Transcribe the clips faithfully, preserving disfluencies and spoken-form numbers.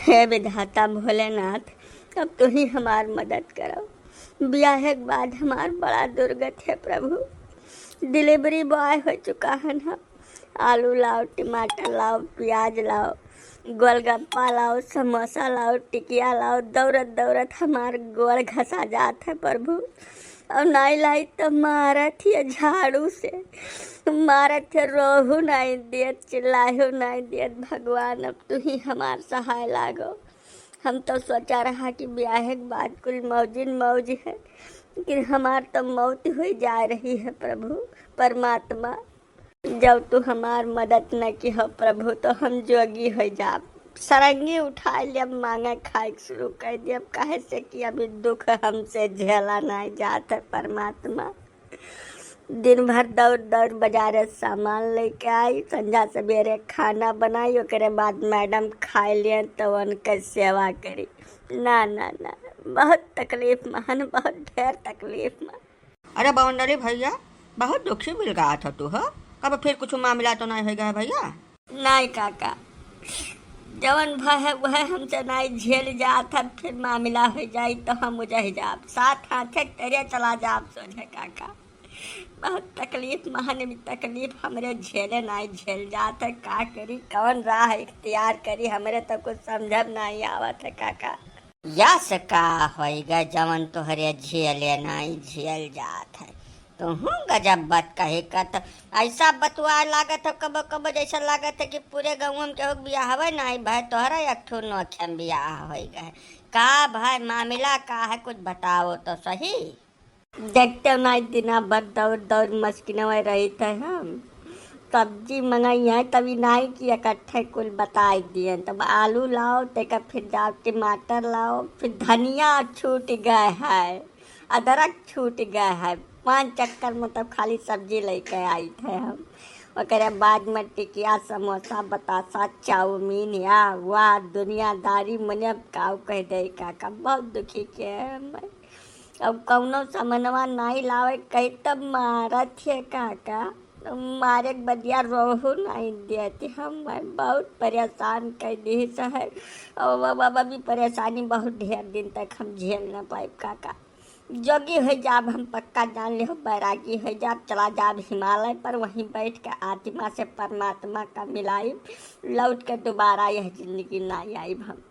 हे विधाता भोलेनाथ, अब तू ही हमार मदद करो। ब्याह के बाद हमार बड़ा दुर्गत है प्रभु। Delivery boy हो चुका है ना, आलू लाओ, टमाटर लाओ, प्याज लाओ, गोलगप्पा लाओ, समोसा लाओ, टिकिया लाओ, दौड़त दौड़त हमार गोड़ घसा जात है प्रभु। और नाई लाई तो मारत ही झाड़ू से, मारत ही, रोहू नाई दियत, चिल्लाहू नाई दियत। भगवान, अब तू ही हमार सहाय लागो। हम तो सोचा रहा कि ब्याह के बाद कुल मौजिन मौज है, लेकिन हमार तो मौत हुई जा रही है प्रभु परमात्मा। जब तू हमार मदद न किहो प्रभु, तो हम जोगी हो जाब, सरंगी उठा लेब, मांगे खाए के शुरू कर देब, काहे से कि अभी दुख हमसे झेला नहीं जात है परमात्मा। दिन भर दौड़ दौड़ बाजारे सामान लेके आई, संझा सवेरे खाना बनाई, ओकरे बाद मैडम खाए लिए तो उनके सेवा करी। ना, ना, ना, बहुत तकलीफ में हन, बहुत ढेर तकलीफ में। अरे बवंडली भैया, बहुत दुखी बिलगात ह तू हो। कब फिर कुछ मामला तो नहीं होइगा है भैया? नहीं काका, जवन भय है वह हमसे नहीं झेल जात है, फिर मामला हो जाई तो हम उजह जाब। सात हाथे तेरे चला जाब सोझे काका। बहुत तकलीफ महन में तकलीफ हमरे झेले नहीं झेल जात है। का करी, कौन राह इख्तियार करी, हमरे तो कुछ समझब नहीं आवत है काका। यस का होइगा जवन तोहरे झेले नाई झेल जात है। तुहूँ गजब बात कही करत, ऐसा बतुआ लागत है कबो कबो, जैसा लागत है कि पूरे गाँव में केहू के बियाहवे नाई भय, तोहरा एक ठो नोखे में बियाह होइगा है। का भय, मामला का है, कुछ बताओ तो सही। देखते हो ना, दिना भर दौड़ दौड़ मस्किनवे रही थे हम। सब्जी मंगाई है, तभी नाई कि इकट्ठे कुल बताई दिए। तब आलू लाओ, तेकर फिर जाओ टमाटर लाओ, फिर धनिया छूट गए है, अदरक छूट गए है। पाँच चक्कर में तब खाली सब्जी लेके आई थे हम। ओकरे बाद में टिकिया, समोसा, बतासा, चाउमीन, या वाह दुनियादारी, मने अब काऊ कह दे काका, बहुत दुखी के है मैं। अब कौनो समनवा नाई लावे कही तब मारत है काका, मारे के बदिया रोहू नाई देती। हम बहुत परेशान कर दी सहे। और बाबा भी परेशानी बहुत ढेर दिन तक हम झेल न पाइब काका। जोगी हो जाब हम पक्का जान ले, बैरागी हो जाब, चला जाब हिमालय पर, वहीं बैठ के आत्मा से परमात्मा का मिलाइब, लौट के दोबारा यह जिंदगी ना आइब हम।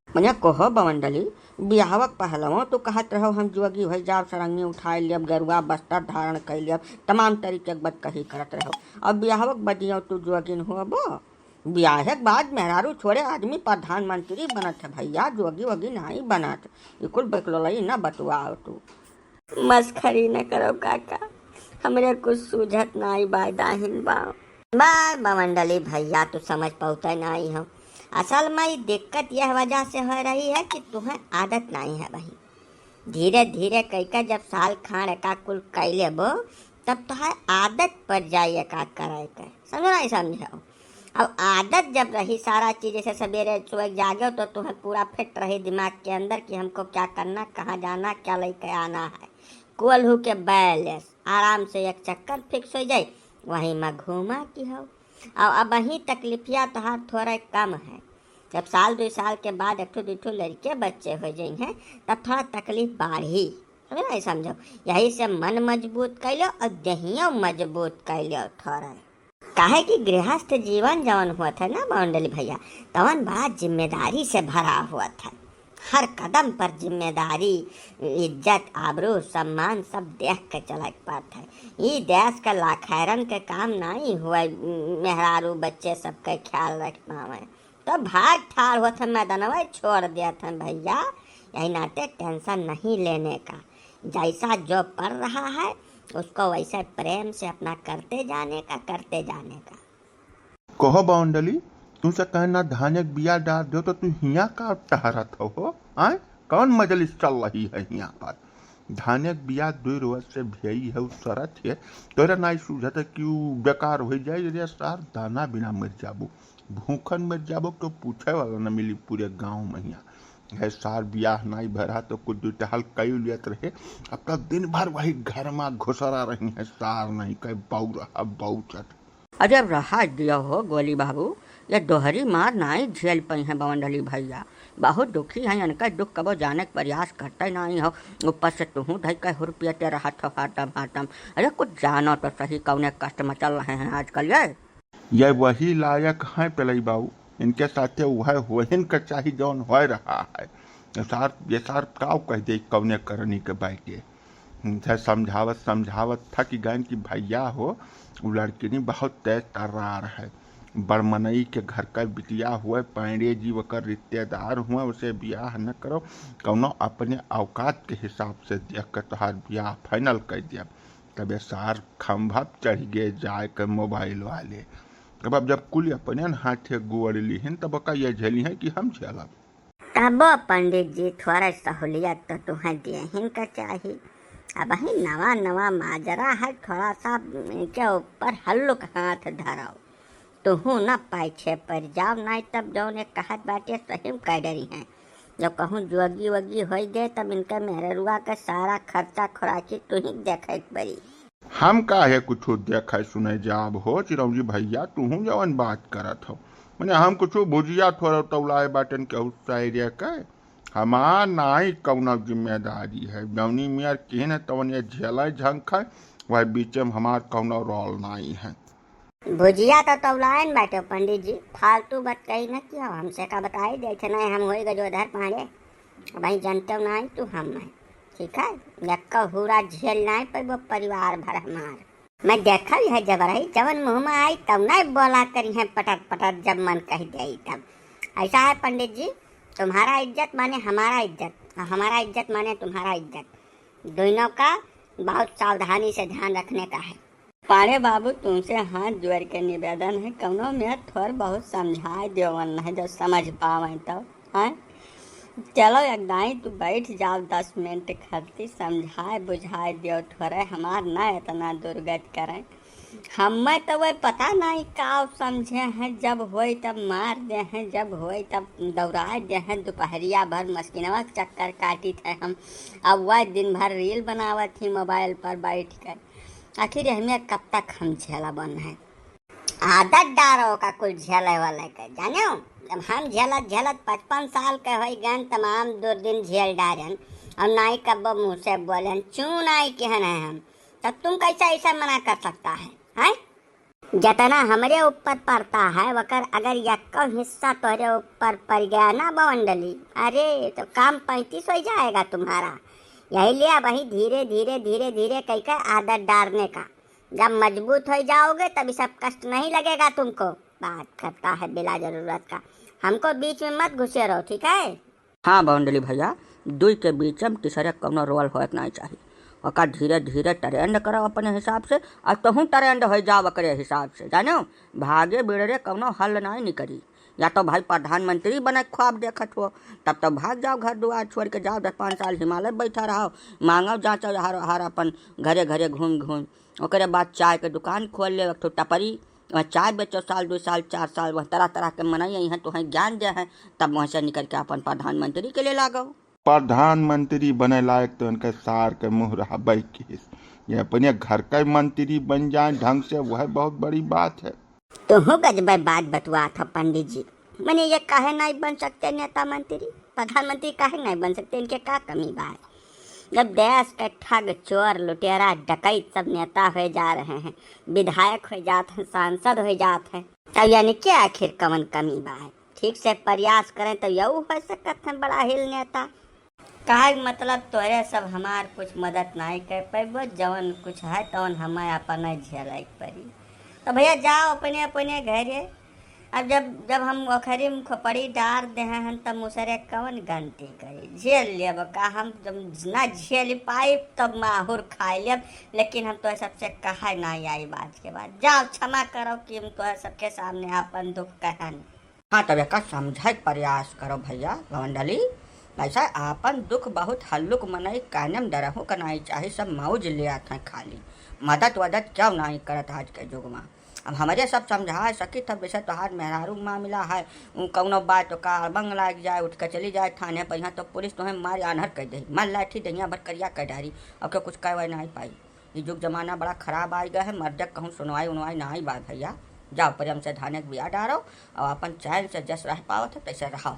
मने कहो बवंडली, बियाहवा के पहलवा तू कहत रहो हम जोगी होइ जाब, सरंगी उठाए लेब, गेरुआ बस्तर धारण कइ लेब, तमाम तरीके के बतकही करत रहो। अब बियाहवा के बदिया तू जोगिन होबो? बियाह के बाद मेहरारू छोड़े आदमी प्रधानमंत्री बनत है भैया, जोगी वोगी नाई बनत। ई कुल बकलोलई ना बतुआओ तू। मस्खरी न करो काका, हमरे कुछ सूझत नाई बा, दाहिन बा। बा बवंडली भैया, तू समझ पौते नाई हो। असल में ई दिक्कत यह वजह से हो रही है कि तुहें आदत नाई है भाई। धीरे धीरे कइके जब साल खाड़ का कुल कइ लेबो, तब तोहार आदत पड़ जाई एका करे के। समझो नाई समझो? अब आदत जब रही सारा चीज, जैसे सवेरे सुबह जागो तो तुम्हें पूरा फिट रही दिमाग के अंदर कि हमको क्या करना, कहाँ जाना, क्या लेके आना है। कोल्हू के बैलेंस आराम से एक चक्कर फिक्स हो जाए, वहीं में घूमा की हो। अब अब ही तकलीफिया तोहार थोड़ा कम है। जब साल दो साल के बाद एक ठो दो ठो लड़के बच्चे हो जाइए, तब थोड़ा तकलीफ बाढ़ी। समझ नहीं समझो? यही से मन मजबूत कर लो और देहियो मजबूत कर लो थोड़ा। काहे कि गृहस्थ जीवन जवन होत है ना बवंडली भैया, तवन बड़ा जिम्मेदारी से भरा होत है। हर कदम पर जिम्मेदारी, इज्जत, आबरू, सम्मान सब देख के चले के पड़त है। ई देश के लाखैरन के काम नाई हुए, मेहरारू बच्चे सबके ख्याल रख पावे। तो भाग ठाड़ होत है, मैदानवा छोड़ देत है भैया। यही नाते टेंशन नहीं लेने का, जैसा जो पड़ रहा है उसको वैसे प्रेम से अपना करते जाने का, करते जाने का। कहो बवंडली, तू से कहे ना धाने के बिया डाल दो तो तू हिया का टहरत हो, हो? आय, कौन मजलिस चल रही है हिया पर? धाने के बिया दो रोज से भेई है, उ सरत है, तोरा नाई सूझत है कि उ बेकार हो जाए रे सार, दाना बिना मर जाबो, भूखन मर जाबो, तो पूछे वाला न मिली पूरे गाँव में हिया। है सार बियाह नाई भरा तो कुछ दो टहल कई लियत रहे, अब तक दिन भर वही घर में घुसरा रही है सार, नहीं कहे बऊ रहा बऊ चट। अरे अब रहा दिया हो गोली बाबू, ये दोहरी मार नाई झेल पइहैं बवंडली भइया, बहुत दुखी हैं, इनका दुख कबो जाने के प्रयास करते नाई हो। ऊपर से तुहूँ धइ के हुरपियते रहत हो हरदम हरदम। अरे कुछ जानो तो सही, कौने कष्ट मचल रहे हैं आजकल ये। ये वही लायक हैं पेलई बाऊ, इनके साथे वह होहिन का चाही जौन होय रहा है। ये सार, ये सार काव कह दे कौने करनी के बाटे। इनसे समझावत समझावत थक गए कि भइया हो, उ लड़किनी बहुत तेज तर्रार है। बड़ मनई के घर का बिटिया हुए, पांडे जी ओकर रिश्तेदार हुए, उसे बियाह न करो, कौनो अपने औकात के हिसाब से देख के तोहार बियाह final कर दिया। तबे सार खंभा चढ़ गए जाए के मोबाइल वाले। तब अब जब कुल अपने हाथे गोड़ लिहिन, तब ओका ये झेली है कि हम झेलब। तबो पंडित जी, थोड़ा सहूलियत तो तुहें देहिन का चाही। अबहीं नवा नवा माजरा है, थोड़ा सा इनके ऊपर हल्लुक हाथ धराओ। तुहूँ न पाछे पड़ जाओ, नाई तब जौन एक कहत बाटे सही में कह डरी हैं। जब कहूँ जोगी वोगी होई गए, तब इनके मेहररुआ के सारा खर्चा खुराकी तुही देखे के पड़ी। हम काहे कुछो देखे सुने जाब हो चिरौंजी भइया, तुहूँ जवन बात करत हो। मने हम कुछो भुजिया थोड़ा तौलाए बाटन केहू साइरे के। हमार नाई कौनो जिम्मेदारी है, जौनी मेर किहन तवन ये झेले झंखे, वह बीचे में हमार कौनो role नाई है। भुजिया तो तौलायन बाटे पंडित जी, फालतू बात कही न कियो, हमसे का बताई देते नहीं, हम होई गजोधर पांडे। भाई जानते हो नाई तू हम है, ठीक है, यक्का हुरा झेल नाई पैबो परिवार भर हमार। मैं देखल है जब रही, जवन मुँह में आई तब नहीं बोला करी है पटर पटर, जब मन कह जाई तब। ऐसा है पंडित जी, तुम्हारा इज्जत माने हमारा इज्जत, और हमारा इज्जत माने तुम्हारा इज्जत, दोनों का बहुत सावधानी से ध्यान रखने का है। पांडे बाबू, तुमसे हाथ जोड़ के निवेदन है, कौनो में थोड़ बहुत समझाए देवन है, जो समझ पावे तो, हैं? चलो एक दाई तू बैठ जाओ, दस मिनट खातिर समझाए बुझाए दियो थोड़े, हमार ना इतना दुर्गत करें। हमें तो वह पता नहीं का समझे हैं, जब होई तब मार दे हैं, जब होई तब दौड़ाए दे हैं, दोपहरिया भर मस्किनवा के चक्कर काटित है हम। अब वह दिन भर reel बनावत ही मोबाइल पर बैठ कर। आखिर हमें कब तक हम झेला बन है? आदत डारो का कुल झेले वाले के, जानो? जब हम झेलत झेलत पचपन साल के होई गन, तमाम दुर्दिन झेल डारन और नाई कब्बो मुँह से बोलन, चू नाई केहन है हम, तब तुम कैसे ऐसा मना कर सकता है, हैं? जितना हमरे ऊपर पड़ता है, वकर अगर यक्को हिस्सा तोहरे ऊपर पड़ गया ना बवंडली, अरे, तो काम पैंतीस हो जाएगा तुम्हारा। यही लिए वही धीरे, धीरे, धीरे, धीरे कह के आदत डालने का। जब मजबूत हो जाओगे, तब ये सब कष्ट नहीं लगेगा तुमको। बात करता है बिला जरूरत का, हमको बीच में मत घुसे रहो, ठीक है? हाँ बवंडली भइया, दुई के बीच में तीसरे कौनो role होए के नाई चाही। ओका धीरे धीरे trained करो अपने हिसाब से, और तोहूँ trained हो जाओ ओकरे हिसाब से, जानो? भागे बिड़रे कौनो हल नाई निकरी। या तो भाई प्रधानमंत्री बने के ख्वाब देखत हो, तब तो भाग जाओ घर दुआर छोड़ के, जाओ दस पाँच साल हिमालय बैठा रहो, मांगो जांचो हर हर अपन घरे घरे घूम घूम। ओकरे बाद चाय के दुकान खोल ले, एक ठो टपरी, वह चाय बेचो साल, दो साल, चार साल, वह तरह तरह के मनई अइहैं, तोहें ज्ञान दे हैं, तब वहाँ से निकल के अपन प्रधानमंत्री के लिए लागो। प्रधानमंत्री बने लायक तो इनके सार के मुँह रहबे किहिस। ये अपने घर का मंत्री बन जाए ढंग से, वह बहुत बड़ी बात है। तुहू गजबे बात बतुआत हो पंडित जी। मने ये काहे नहीं बन सकते नेता मंत्री, प्रधानमंत्री काहे नहीं बन सकते, इनके का कमी बा? जब देश के ठग, चोर, लुटेरा, डकैत सब नेता हो जा रहे हैं, विधायक हो जात हैं, सांसद हो जात हैं, तब यानी कि आखिर कवन कमी बा? ठीक से प्रयास करें तो यहू हो सकत हैं बड़ा हिल नेता। कहे के मतलब तोहरे सब हमार कुछ मदद नाई कर पैबो, जवन कुछ है तवन हमें अपन झेले के पड़ी। तो भइया जाओ अपने अपने घरे। अब जब, जब हम ओखरी में खोपड़ी डार दे हैं तब मुसरे कवन गलती करी, झेल लेब का। हम जब ना झेल पाई तब माहुर खाई लेब, लेकिन हम तोहरे सबसे कहे नाई आई बात के बाद। जाओ क्षमा करो कि हम तोहरे सबके सामने अपन दुख कहन। हाँ, तब एका समझे के प्रयास करो भइया बवंडली। ऐसा आपन दुख बहुत हल्लुक मनई काने में डरहु के नाई चाही, सब मौज लेत हैं खाली। मदद वदद क्यों नाई करत आज के युग में। अब हमरे सब समझाए सकित है, जैसे तोहार मेहरारू के मामला है, उ कौनो बात तो का अड़बंग लाग जाए, उठ के चली जाए थाने पर, यहाँ तो पुलिस तोहें मार आन्हर कर दे, मार लाठी दहिया भर करिया कर डारी, अब के कुछ कहवे नाई पाई। ई जुग जमाना बड़ा खराब आइ गए है, मर्दे कहूँ सुनवाई उनवाई नाई बा भइया। जाओ, प्रेम से धाने के बिया डारो और अपन चैन से जस रह पावत है, तैसे रहो।